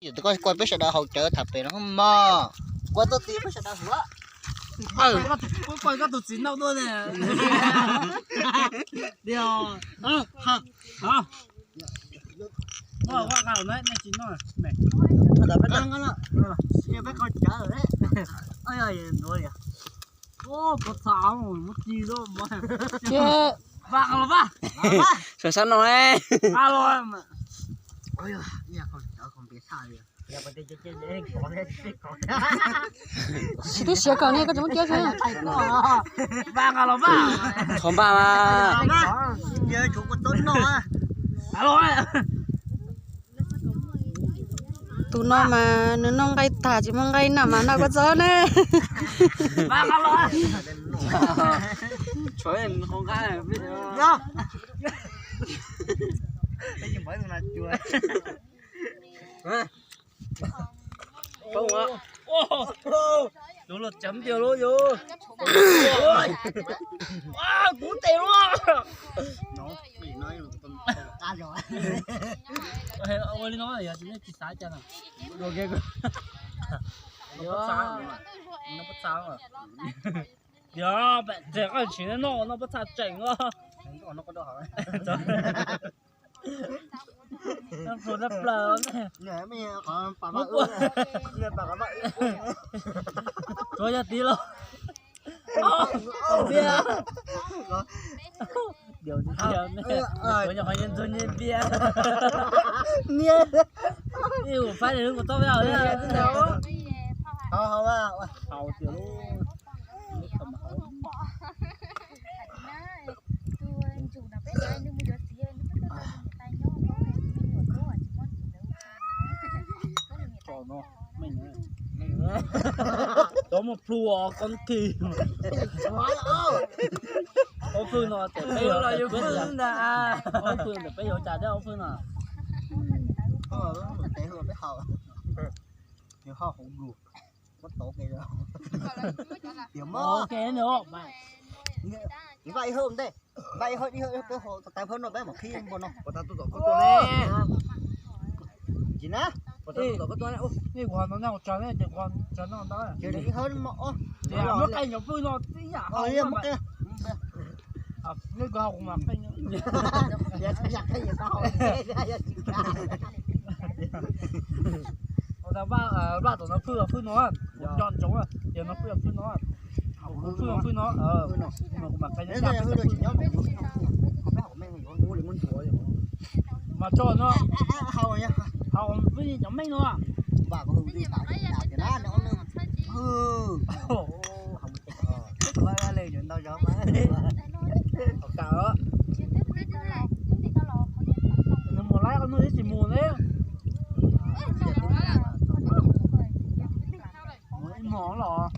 Koj kuaj peb sawv daws haus cawv tham pem no mog. Kuaj tuaj tis peb sawv daws hluav. Kuaj koj tus txiv noj tuaj ne. Sab sab no. Tsis twb siav kawg ne, koj tseem muab kiab xwb. Qhov npaj mas. Tus no mas nws noj nqaij tag tsis muaj nqaij noj mas noj kua txob ne. Tus los chấm tiag lub yus. Kuv tes lub. Ua li no yog tsis xav cas na. Yog pem tseem koj tsis noj noj pob txha tseem os. Tsuav yog tiv los. Npias. Npias. Ib ua faib li lub kuv txob peb haus li. Haus tias lub. Cov muaj plhu os koj kis. Ob fwj no tes peb yuav, ob fwj tes peb yuav cas thiab ob fwj no. Vaj ib hawm ntej, vaj ib hawm ib hawm peb haus tas phawj no peb mam qhib npua no. Tsis na. Ib hawm no. Muab qe nyuam pwj no tib yam. Vaj tom no pwj los pwj no, nco ntsoov tias no pwj los pwj no. Kuv pwj los pwj no, kuv mam qe. Mas tso no, haus pwj cov meej no. Nws mus laib qhov no tsis mus li. Mus ib hmos los.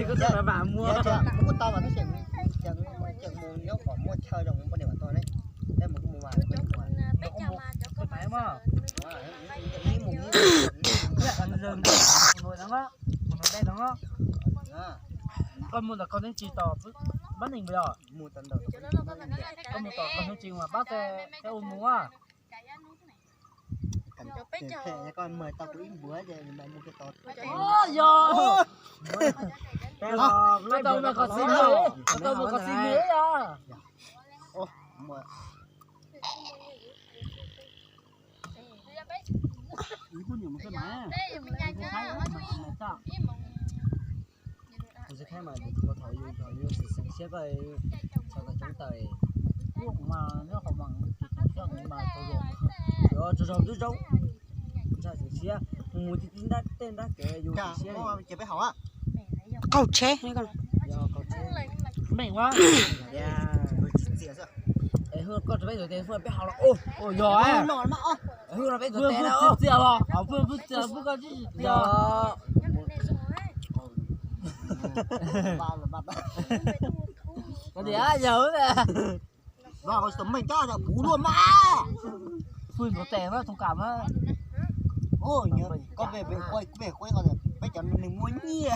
Koj txawj mam mam muag. Tseem mus nyob kom muaj chaw zoo poj niam mam tuaj ne. Peb mus kuj mus mas. Koj mus ntawm koj neej tsis tau pab neeg yog. Koj mus tom koj neej tsis mas pab thiaj ua mus a. Yog. Koj tau mus kom xis mus, koj tau mus kom xis mus. Kuv tsis khaib mas kuv thaum yus thaum yus xeev siab koj txhawm kom coob tawm. Kuv mas nyob qhov mas kuv tsis thaum siab kuv mas tau zoo, yuav tsaug zog twb zoo. Ntshai xeev siab, mus mus tib tib ntab tej ntab kev yus xeev siab. Qaug tsheb. Meej ua. Es Hwj koj rau peb tus tes Hwj peb haus los. Yog, Hwj rau peb tus tes txias los, Hwj txias Hwj koj tsis txias. Có gì á, giờ nè. Và hồi tụi mình chắc là phủ luôn mà. Phương có tiền đó, thông cảm á. Ôi, nhớ, con về, về quê, về quê con, mấy cháu mình mua nhia.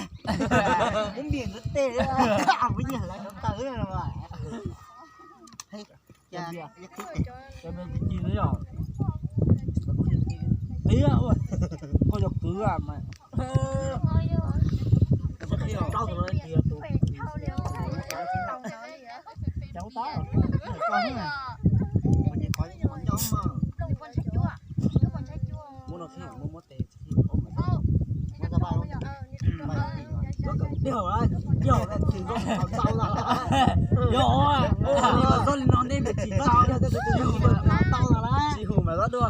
Muốn biển có tiền á. Với nhia là con tớ rồi mà. Ua, koj yog kwv mas. Yog, yog, yog li no nej tsis tau, tsis hu mas tau dua.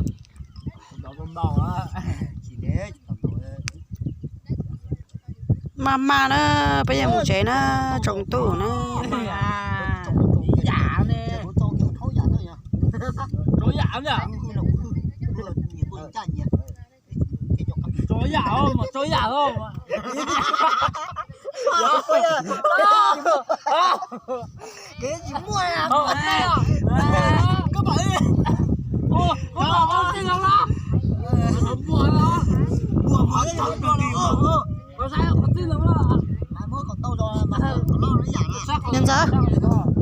Mas mas na, peb yuav mus tsev na, tsaus ntuj na. Tso yam os, mas tso yam os. Nhân giờ,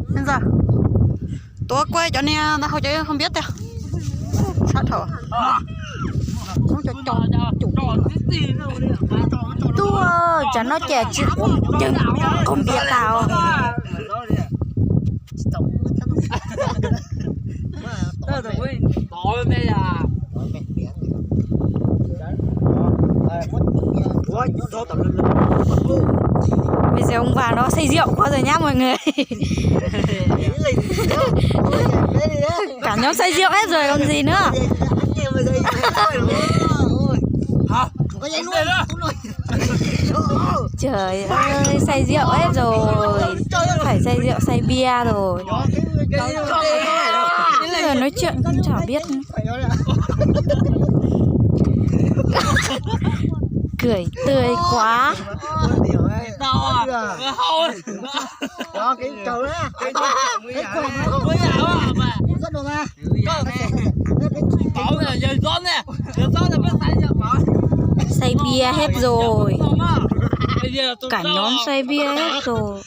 nhân giờ. Tuav kuaj cov niag ntawd hauv cov không biết tiag. Sab dhau. Tuaj, tsam no ces tsis ua ntseg, koj npias tas. Bây giờ ông vào nó say rượu quá rồi nhá mọi người. Cả nhóm say rượu hết rồi còn gì nữa. Trời ơi, say rượu hết rồi. Phải say rượu, say bia rồi. Bây giờ nói chuyện không chả biết. Cười tươi quá. Say bia hết rồi. Cả nhóm say bia hết rồi.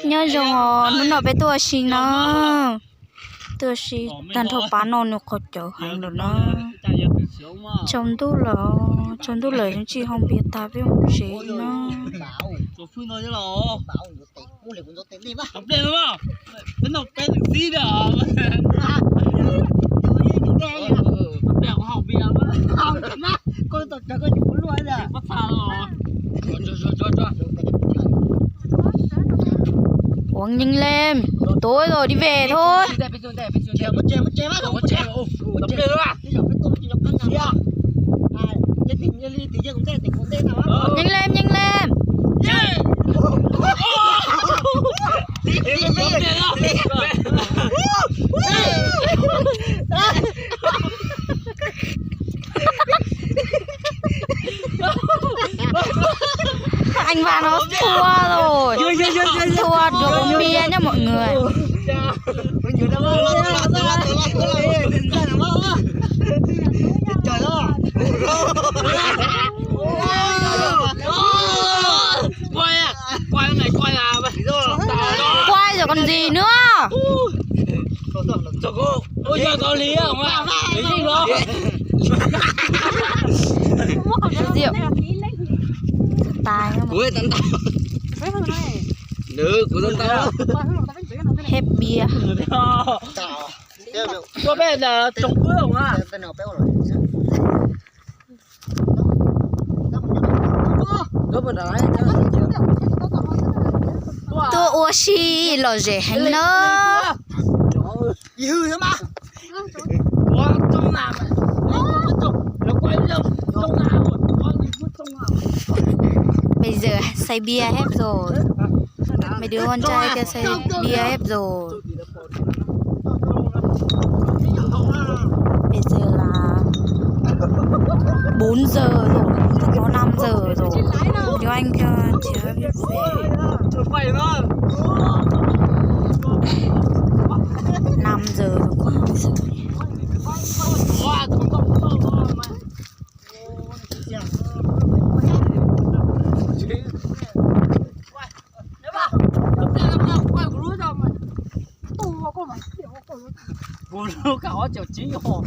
Nyob zoo os, hnub no peb tuaj ua si no. Tuaj ua si tag nrho pab no nws qhov cawv heev lawm na. Tsaus ntuj lawm, tsaus ntuj lawm yeej tsis haus npias tas peb mus tsev li na. Uống nhanh lên, tối rồi đi về thôi. Nhanh lên, nhanh lên. Anh Văn nó thua rồi. Thua được uống bia nhá mọi người. Quay rồi còn gì nữa. Giới thiệu. Tài không? Hết bia. Tuaj ua si lom zem heev na. Bây giờ say bia hết rồi. Mấy đứa con trai kia say bia hết rồi. Bây giờ Bốn giờ rồi, tao kéo năm giờ rồi. Tiếng Anh cho chị biết về. Năm giờ rồi, còn bây giờ. Ua lub kaum ob caum tsib os.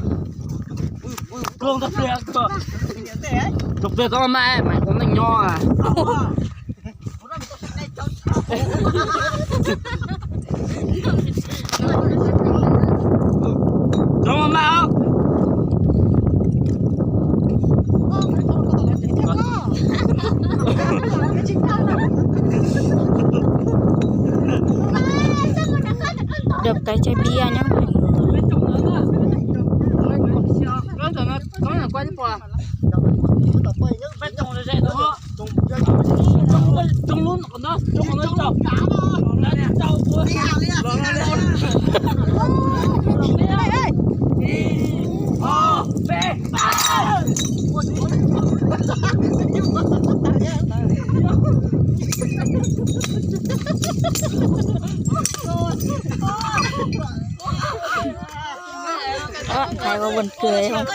Lub ntawd pliag kawg. Tus pliag tau mas mas ua neej nyob. Cov mas os. Được cái chai bia nhá. Ơ, thấy có buồn cười không?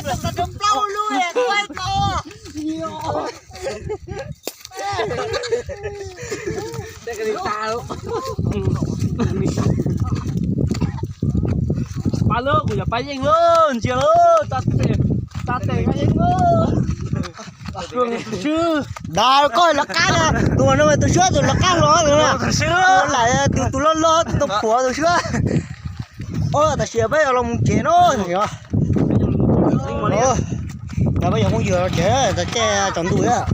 Pab lub kuv yog pab yeej lub ntsia lub, tag tes pab yeej lub. Dag koj lawv qab na, tus no tus suab tus lawv qab hlo tus na. Tus laim tus tus loj loj tus tau phuav tus suab. Tab sis peb yuav los mus tsev no. Peb yuav mus ywg tsev, txog caij tsaus ntuj thiab.